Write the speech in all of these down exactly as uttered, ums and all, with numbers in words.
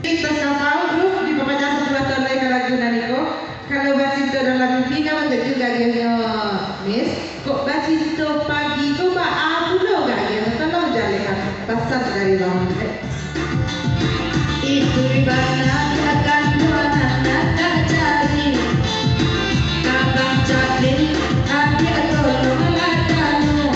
Lintas kapal, grup, dipapanjang sabuah ton lai ka lagu nan iko. Kalau bacinto dalam mimpi, ka bantuak juo agiahnyo, Miss. Kok bacinto pagi ko, baa pulo ka agiahnyo? Tolong jalehkan pasan dari Bang. Itu bana di akan dua nan nak cari. Abang Capin, adiak tolonglah tanu.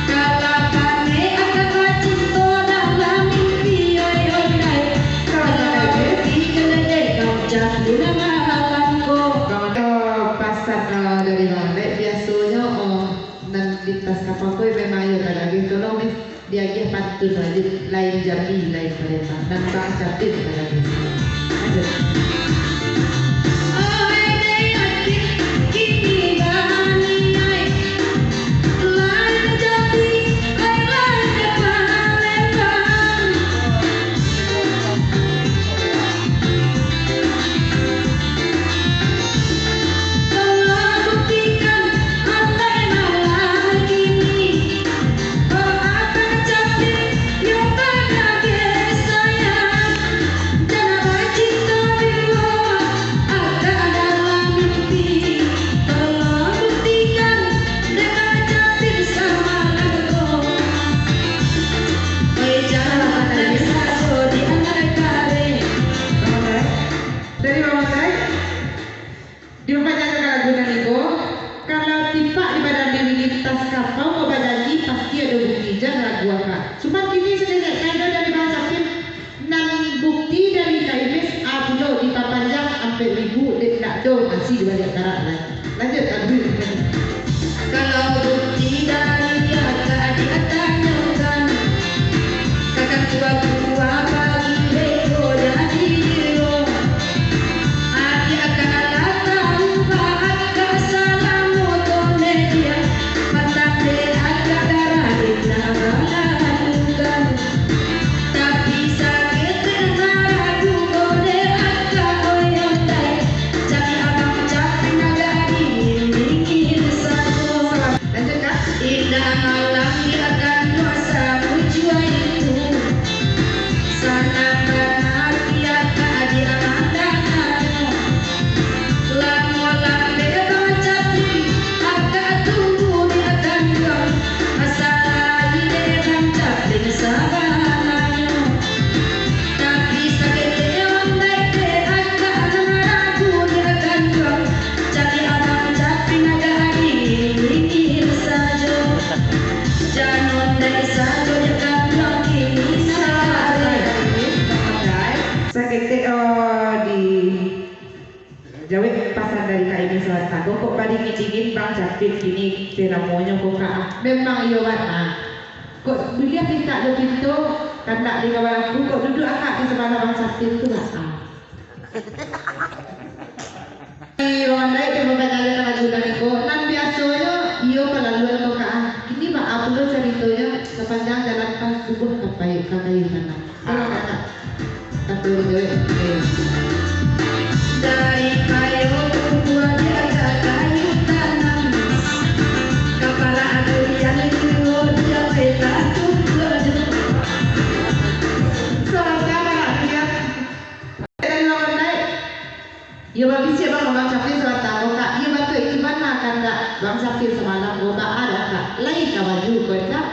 Kalau kami akan bacinto dalam mimpi, oi, ondai. Kalau bukti keledai Bang Capin malam ko. Kalau pasan, eh, dari Bang Dek, biasonyo, oh, nan lintas kapal ko memang iyo talabiah tolong, Miss. Diagiah pantun wajib, lain Jambi, lain Palembang. Nan Bang Capin pada biasa. Lanjut. Oe dek adik, kini baniai. Lain Jambi, lain Palembang. Tolong buktikan, andai malam kini. Dari Bang Dai. Di bapak jaga lagu nan iko, kalau tipak di badan diri di tas kapau kok bajanji, pasti ado bukti, jan ragu akak. Cuman kini sadikit kaedah dari Bang Capin, nan bukti dari Kak Imis, a pulo dipapanjang ampek ribu, dek ndak do nasi di baliak karak lai. Lanjut lagu. Kalau bukti dari akak ditanyokan, Kakak tua-tua bagi beko jadi diro. Adiak akak lah tahu, ba akak salamo ko media, patang dek akak darah indak balalukan. Tapi saketek maragu ko dek akak, oi ondai, jadi abang Capin agak dingin-dingin sajo. Lanjut, Kak. Indak malam di akan puasa mujua itu. Sanang bana di akak di amandanganyo. Lamo lambek Bang Capin, akak tunggu di akan juang. Asa lai dek Bang Capin sabananyo. Tapi saketek ondai dek akak nan ragu di akan juang. Jadi abang Capin agak dingin-dingin sajo. Jan ondai sajo di akan juang kini nan. Saketek, oh, di jawek pasan dari Kak Imis Sabatanggo, kok badingin-dingin Bang Capin kini teh lamonyo ko, Kak, ah. Memang iyo bana. Kok buliah pintak jo pinto, kandak di kawan aku, kok duduak akak di sabalah Bang Capin tu, Kak, ah. Iyo, Bang Dai, jo babanyak lagu nan iko, nan biasonyo iyo palaluan ko, Kak, ah. Kini baa pulo caritonyo, sapanjang jalan pas tubuah ka payu, ka kayu tanam. Tolong, Kakak. Satu, dua, tiga. Dari payo tumbuah di ateh kayu tanam. Kapala durian tuo di ateh batu. Suara kapala durian. Dari lawan naik. Iyo babisiak bang, Bang Syafir sabatang ko, Kak. Iyo batua itu bana kandak Bang Syafir samalam ko, baa dah, Kak? Lai ka baju ko, Kak?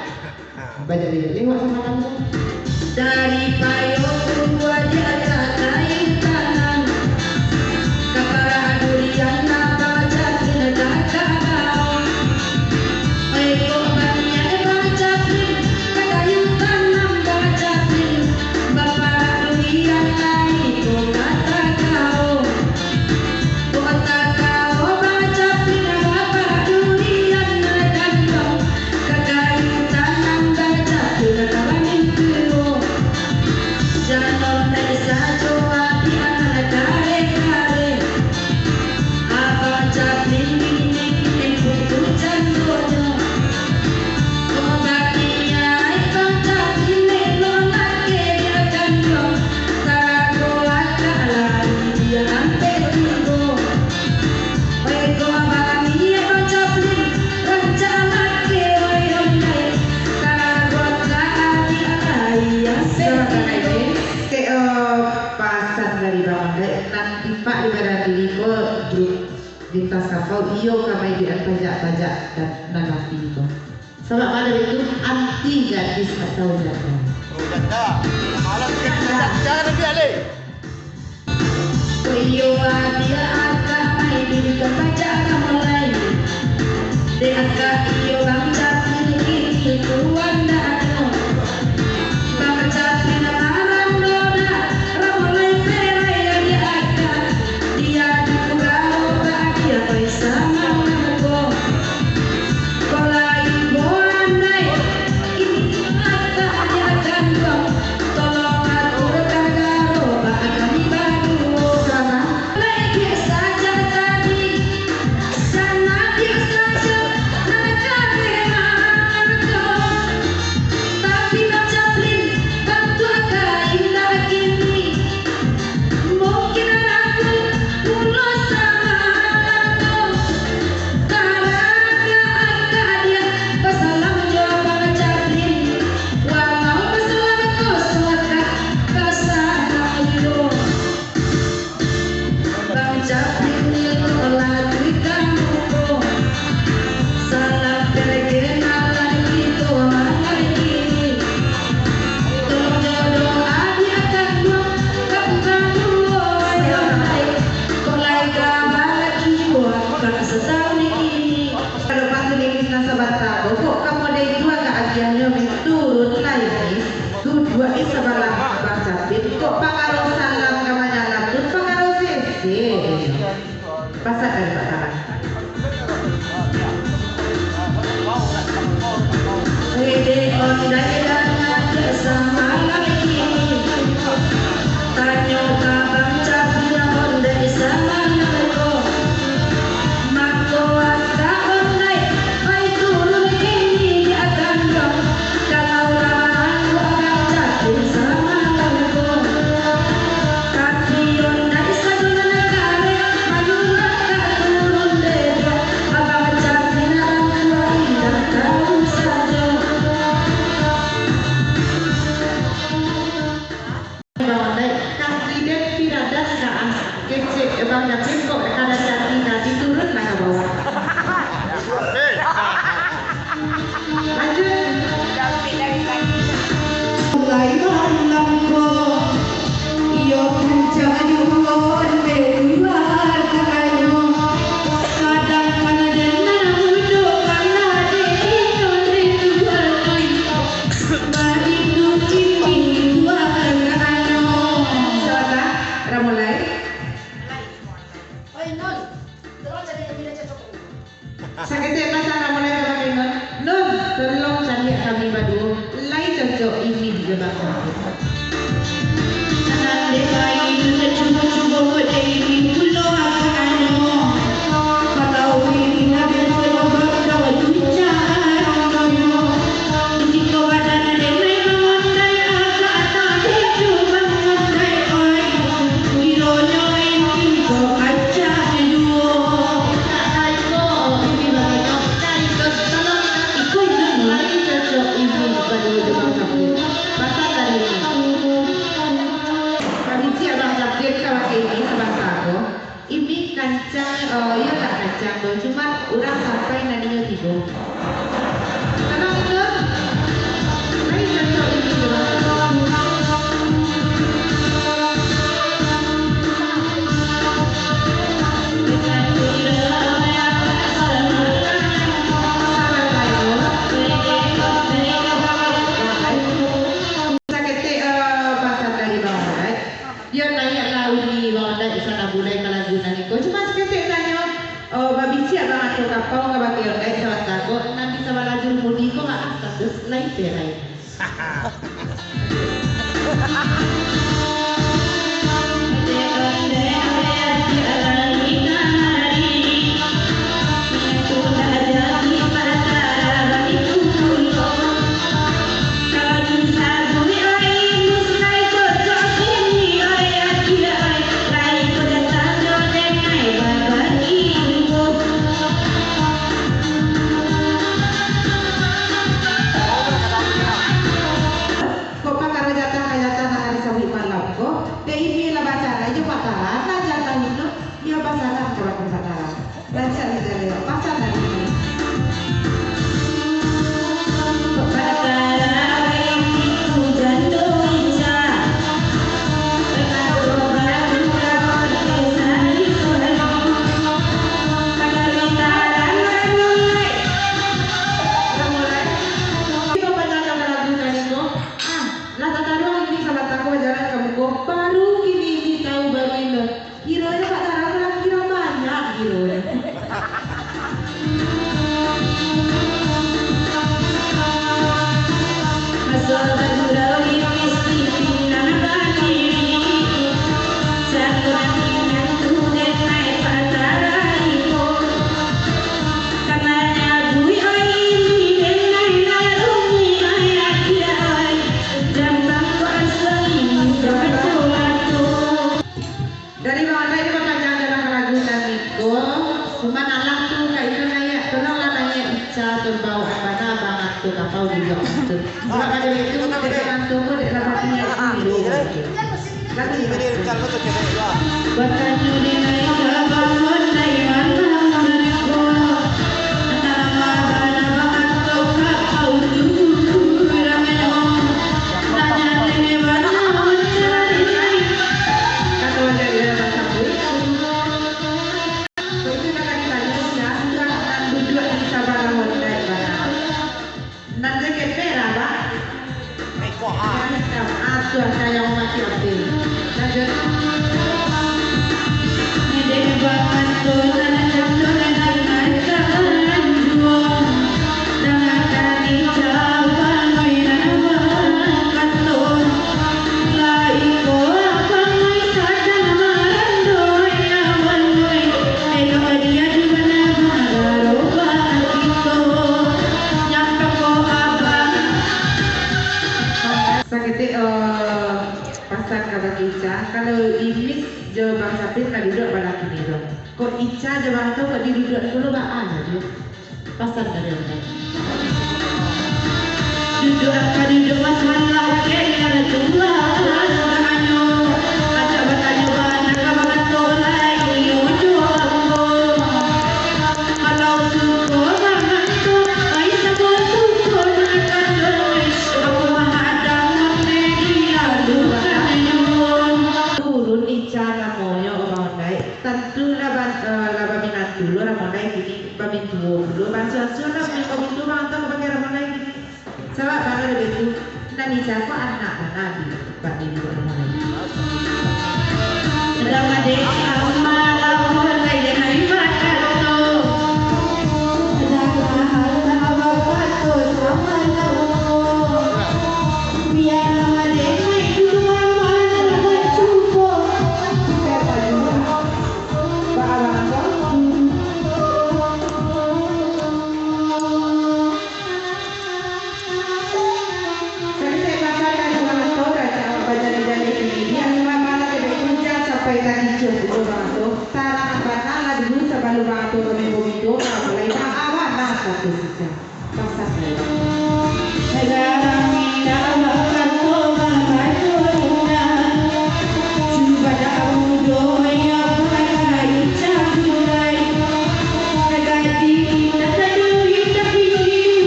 Bajadi lewat samalam ko. Dari payo tumbuah di ateh kayu tanam. Kapala durian Bang Syafir ka kabau. Oi kok baniaik Bang Capin, ka kayu tanam Bang Capin, baparak durian lai ko ka takao. Kok takao Bang Capin, baparak durian lai ganduang, ka kayu tanam Bang Capin, ka banin tuo. Lintas kapau, iyo ka maiduikan pajak-pajak nan mati ko. Sabab mano itu, anti gadis atau janda. Oh, janda. Malah gadis, janda, janda, biar leh. Iyo, dia akak maiduikan pajak lah mulai. Dek akak iyo Bang Capil kini tuan dah ado. Bang Capil marando dah, lah mulai perai di akak. Dia di Kugaro, tak dia pai samalam ko. Ko lai bo andai, ini akak dia kanduang. Tolong aturkan garo, bak kami baduo. Lai biasa sajo tadi, sana biasa sajo, nak kami marah ko. Tapi Bang Capil, bantuak ka indak kini. Mungkin rambut pulo samalam tu. Karano akak dia basalam jo Bang Capil. Walau basalam kosong akak basalam juo. Bang Capil, tolong aturkan garo. Salam perkenalan kito malam kini. Tolong jo doa di akak duo, ka urang duo yo lai. Kok lai ka balaki buah, ka satahun kini. Kalau waktu ni Miss nan sabanta, kok ka model itu agak agiahnyo, Miss, turun lai, Miss. Duduak di sabalah Bang Capil, kok pangaro salam ka manyalam tu, pangaro sese. Pasak dari Pak Taman. Wede ondai dangan samalam kini. Tanyo ka Bang Capil ondai samalam ko. Mako asa ondai, pai turun kini di akak duo. Kalau lah marangkuak Bang Capil samalam ko. Tapi ondai sajo nan kareh, manuruik ka turun dek. Abang Capil nan tua indak tahu sajo. Bang Ondai, kasih den piradas ka ah. Kecek Bang Capil kok kada jadi tadi turun lah ka bawah. Lanjut. Mulai malam ko, iyo puncak juo ondeh dua ka anu. Kadang kana den nan mudo, kana den inyo den dua tu. Baitu cipik dua ka anu. Sabanta, lah mulai. Oi, Nun, tolong cari yang tidak cocok. Saketek masa nak mulai ka bakeh Nun. Nun, tolong caliak kami baduo, lai cocok Imih jo Bang Capil. Nan dek pai tu cubo-cubo kok dek Imih pulo agak anu. Patau Imih habis tolong bakal tuncang anu. Jikok badan den nai mangondai agak tak hidup mangondai oi. Kironyo Imih ko acak juo. Babisiak Bang Capil ka bakeh Imih sabanta ko. Imih kancang, eh, iyo tak kancang doh, cuman urang sampai nan inyo tibo. Tanang inyo, lai cocok Imih jo Bang Capil. Saketek, eh, pasan dari Bang Ondai. Yo, naiaklah uni Bang Ondai di sana bulai ka lagu nan iko. Cuma saketek tanyo, eh, babisiak Bang Ato Kapau ka bakeh Ondai sabanta ko, nan di sabalah jurumudi ko baa status lai perai. Kok pakaro jatah ka jatah nan ka disabuik malam. Tahu juga. Sebab ada itu, kita bantu pun dia dapat niat dulu. Lagu ni. Batanyo di naik ka bangun, naik malam, antara mabana bakat tokak, kau tunggu kurangnya. Nanya ini bana mencari. Kata wajar dia dapat sambut. Itu nak ditanyo, sia nan duduak di sabalah Hondai bana. Nan jakek merah, Bang. Iko, ah. Asuah sayang mati api. Lanjut. Dek bakat tu nan cocok dengan tanjuang. Dengan tadi jauh banoi nan bakat tu. Lah iko abang mai sadang marandoi abang noi. Elok dia di mana bagarobak kito. Nyampe ko abang. Saketek, eh, pasan ka Bang Ica, kalau Imis jo Bang Sapin ka duduak balah kini tu. Kok Ica jo Bang tu kok diduduak dulu baa tu? Pasan dari Bang. Duduak ka duduak masalah kena tulah anyo. Acak batanyo bana ka Bang tu lai iyo jo ambo. Kalau suko manganto, ai sabo suko manganto, aku mahadang mate di alukan. Turun Ica namonyo, Bang Dai. Tantu lah ba-, eh, lah baminantu lo Bang Dai kini, bamintuo pulo, basuo-suo lah minantu Bang Dai kabake Bang Dai kini. Sabab bana dek itu, nan Ica ko anak bana di, bak di luar rumah. Ramadek sama lawan lain hai bakato. Ramadek sama bakato sama lawan. Biar Ramadek naik dulu mama nak bacupo. Bak abang tu. Saketek pasan dari urang tuo, rancak bajadi-jadi kini. Bialah bana kebek hujan sampai tadi cium urang tuo. Tarang bana lah dulu sabalun urang tuo bamingo-mingo, mulai baa bana status Ica. Pasan dari urang tuo. Sagarang indak bakato bakato indak. Cubo dak mudo yo pakai caburai. Gadih indak taduih, tapi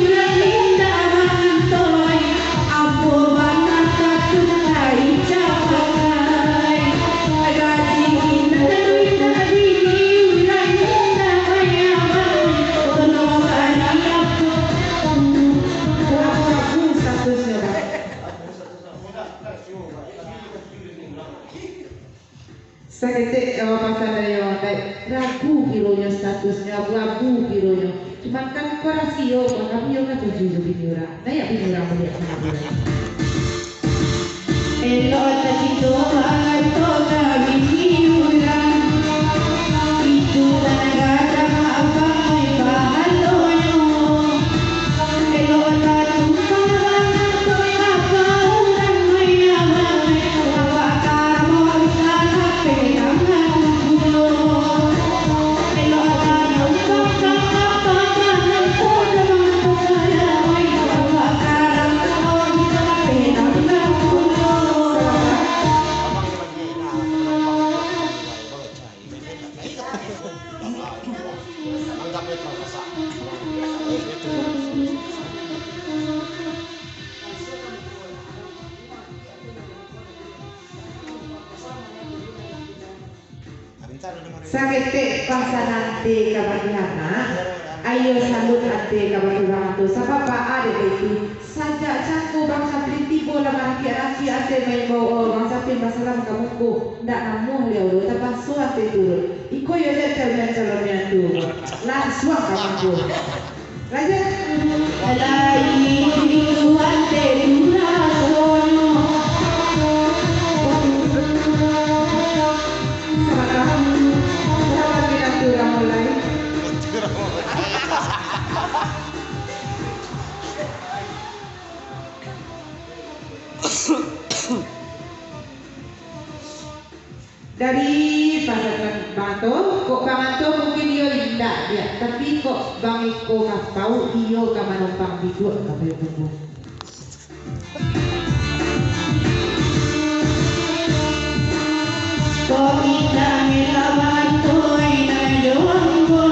urang indak mantoi. Apo bana katukai capakai. Gadih indak taduih, tapi urang indak mantoi. Tolong bari apo? Ragu statusnyo, Bang. Saketek, eh, pasan dari urang Dai, ragu kironyo statusnyo, abu-abu kironyo. Cuman kan ko rasio, ko kami yo katuju jo bini urang. Nah, yo bini urang baliak samo urang. Elok tacinto bakato ka bini urang. Itu tanaga dang abang mai pahalonyo. Saketek pasan ati ka bagi anak, ayo salut ati ka bagi urang tuo, sabab baa dek itu. Sajak cako Bang Sapin tibo lah marakiak-rakiak ati maimbau, oh, Bang Sapin basalam ka muko, ndak namuah liau doh, tapaso ati turun. Iko yo dek calon-calon minantu, langsuang ka muko. Lanjut. Lah itu ati tu rasonyo. Salam, salam minantu urang mulai. Jadi, pasan Bang Anto, kok Bang Anto mungkin iyo indak, diak, tapi kok Bang Eko Kaspau iyo ka manumpang biduak ka payuang tunggu. Kok indak mila Bang Anto, indak jo ambo.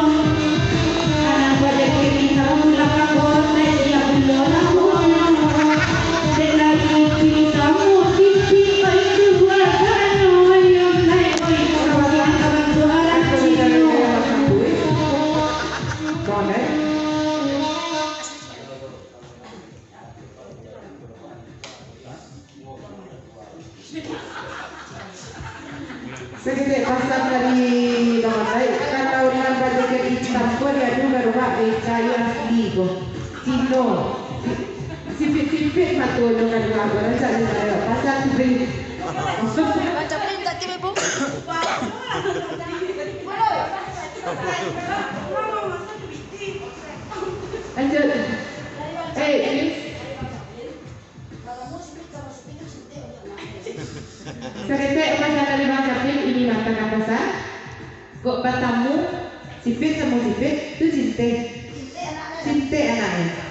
Saketek pasan dari Bang Matai, kalau nan bajakek itam ko diadu ka rumah, eh, cari asli ko. Cino. Sipit-sipit mato nyo ka rumah ko, rancak nyo ka rumah. Pasan tu beli. Baca print tak tiba, Bu? Lanjut. Eh, Yus. Saketek pasan dari Bang Syafil, ini mantang ka pasan. Kok batamu, sipit samo sipit, tu cinte. Cinte anaknyo.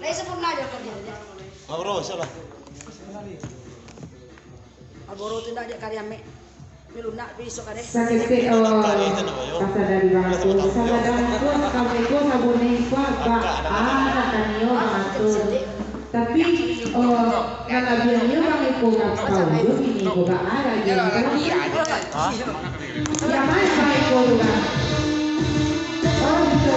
Lai sampurna jo kalian, ya. Marlboro, siap lah. Marlboro tu ndak diak kari amek. Milunak besok kadeh. Saketek, eh, pasan dari Bang Anto. Sagadang ko, sakami ko, saboneh ko, ba-, ah, katanyo Bang Anto. Tapi, eh, kalabiahannyo Bang Eko Kaspau, bini ko, ba-, ah, rajo. Hah? Siapa yang baik ko tu, Bang? Oh, gitu.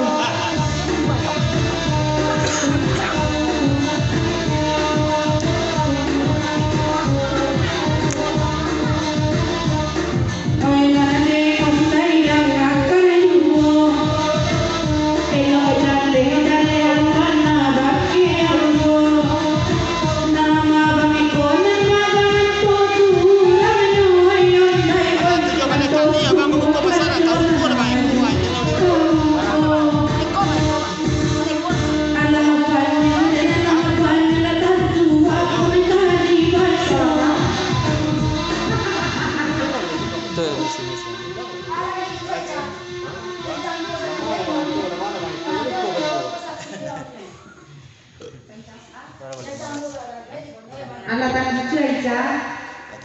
Alah tangkicuah, Ica.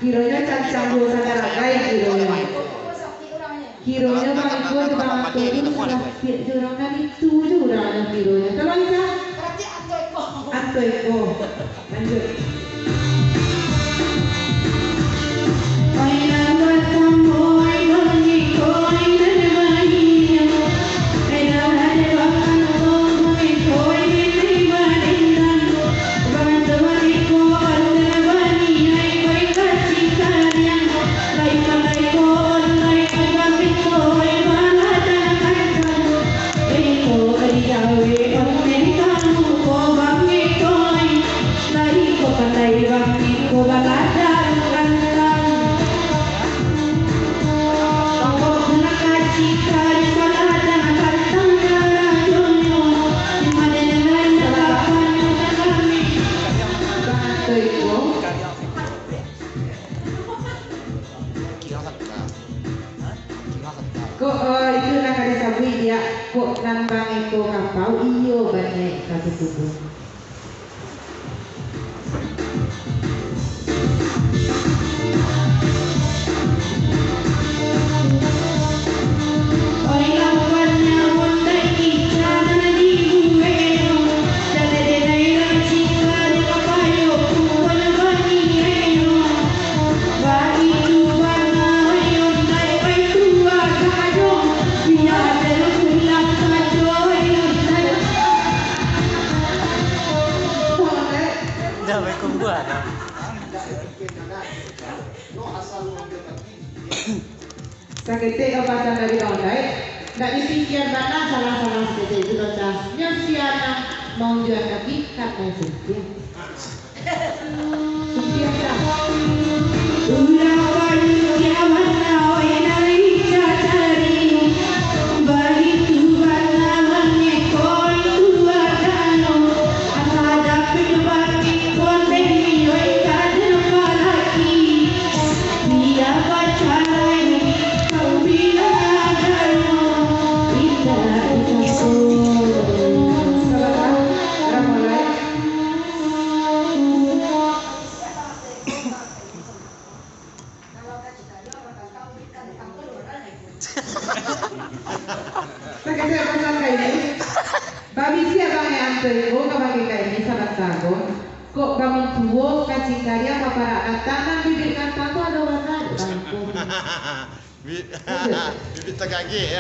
Kironyo cancang duo sagaragai kironyo. Kironyo Bang Iko jo Bang Anto tu salah piak jo urang nan itu jo urang nan kironyo. Tolong, Ica. Anto Iko. Lanjut. Ko, eh, itu nan ka disambung. Kok nan bangeko kapau iyo baniaik ka tutubuah. Dah baik kumbuah dah. Saketek ka pasan dari Bang Daik, ndak dipikia bana salah-salah saketek tu, Bang Cah. Nyo sia nan maunjuan kaki, kan main sempit. Sempit, Cah. Ulah payu kiamat na, oi, nari cacari. Baitu bana mangeko itu adano. Asa dapek baki pondeh, oi, kaden palaki. Sakecek pasan ka ini, babisiak bangih antoi ko kabake ka ini sabanta ko, kok bamintuo kacikariang baparak datang nan bibik kantang tu ado badan bangko. Bi-, bibik tagagik.